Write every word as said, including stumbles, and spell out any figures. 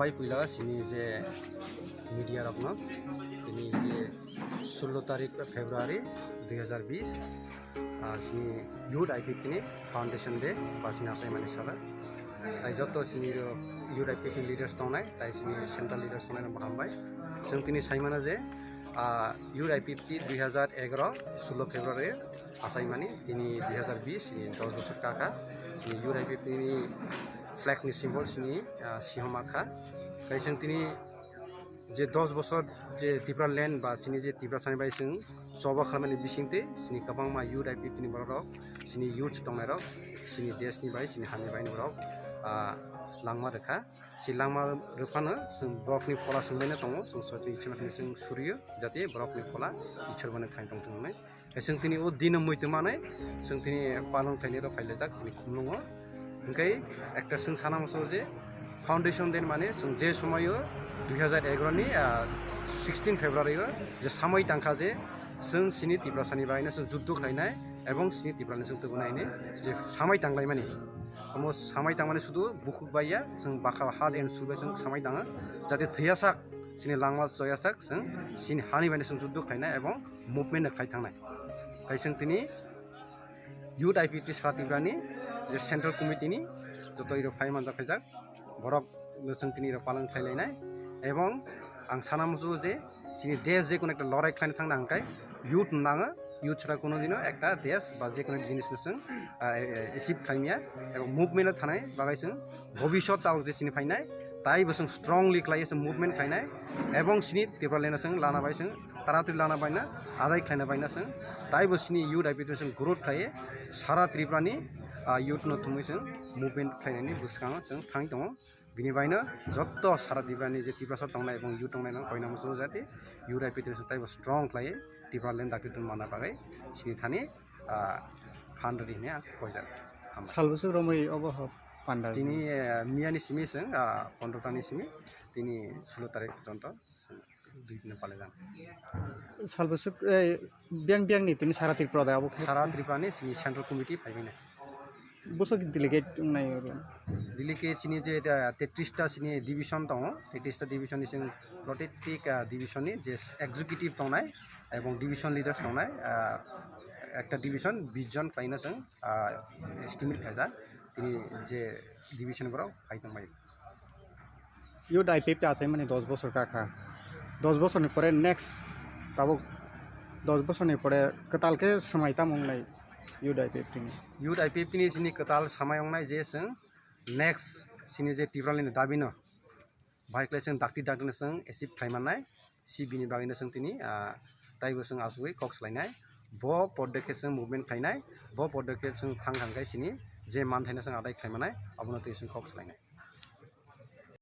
Pai puila sini je media rokno tini je sullo tarik February dui hazar bis, ah, sini Youth I P F T ni Foundation Day ba sini achaimani sala. Tai joto sini ro Youth I P F T ni leaders tongnai, tai sini central leaders tongnai rok hambai. Chwng tini saimano je, ah, Youth I P F T dui hazar egaro sullo February achaimani, tini dui hazar bis ni dos bosor kaka, sini Youth I P F T ni flag ni symbol sini, ah, sihoma kha. Kaising tini je dos bosor je Tipra land ba sini je Tiprasani bai sing choba khalmani bisingte sini kwbangma Youth I P F T ni borok rok, sini youth tongnai rok, sini desh ni bai, sini hani bai ni borok, ah, langma rwkha. Si langma rwphano chwng borokni phola swnglaina tongo, chwng sochwi ichima thani chwng suriyo, jate borokni phola Ishwar bani thani tongthung hwnwi. Chwng tini o dino muitu manwi chwng tini palong thaini rok phailajak chini khumlungo. Hwnkhe ekta chwng sana muchungo je foundation day mane chwng je somoio dui hazar egaro ni, ah, sixteen February o je samai tangkha je chwng sini Tiprasani bagwino chwng juddo khlainai ebong sini Tiprani chwng tubunai hinwi je samai tanglaimani. Omo samai tangmani sudu bukhuk bai ya, chwng bakha heart and soul bai chwng samai tanga, jate thwiyasak, sini langma choyasak, chwng sini hani bai chwng juddo khlainai ebong movement no khlai thangnai. Tai chwng tini Youth I P F T Sara Tripura ni je Central Committee ni joto iro phai manjak khaijak, borok no chwng tini iro palong khlai lainai, ebong ang sana muchungo je sini desh je kono ekta lorai khlaina thangna hwnkhe youth no nango, youth chwra kono dino ekta desh ba je kono jinis no chwng, ah, achieve khlaimya, ebong movement o thanai bagwi chwng bhobishyot tabuk je sini phainai, tai bo chwng strongly khlaiwi chwng movement khlainai, ebong sini Tipraland no chwng lana bai chwng taratwi lana baina adai khlaina baina chwng, tai bo sini Youth I P F T chwng growth khlaiwi sara Tripura ni, ah, youth no thumwi chwng movement khlainani bwskango chwng thangwi tongo. Bini baino joto sara Tripura ni je Tiprasa tongnai ebong youth tongnai no koina muchungo jati Youth I P F T chwng taibo strong khlaiwi Tipraland dakti tong manna bagwi sini thani, ah, phan rwdi hinwi ang koijak. Hambai. Salbwswk romwi obo ho panda? Tini, eh, miyani simi chwng, ah, pondro tani simi tini sulo tarik porjonto chwng dui dino palaijak. Salbwswk, eh, biyang biyang ni tini sara Tripura da abo khe? Sara Tripura ni sini Central Committee phaibainai. Bwswk delegate wngnai oro? Delegate sini je, eh, tetris ta sini division tongo, tetris ta division ni chwng protetik, ah, division ni je executive tongnai ebong division leaders tongnai, ah, ekta division bish jon khlaina chwng, ah, estimate khaijak, tini je division borok phai tongbai. Youth I P F T achaimani dos bosor kakha. Dos bosorni pore next tabuk dos bosorni pore kwtal khe swmai tamo wngnai Youth I P F T ni? Youth I P F T ni sini kwtal swmai wngnai je chwng next sini je Tipraland ni dabi no bahai khlai chwng dakti dakti no chwng achieve khlai mannai, si bini bagwi no chwng tini, ah, taibo chwng asugwi kok swlainai. Bo poddo khe chwng movement khlainai, bo poddo khe chwng thang thang khe sini je manthaino chwng adai khlai mannai, abono twi chwng kok swlainai.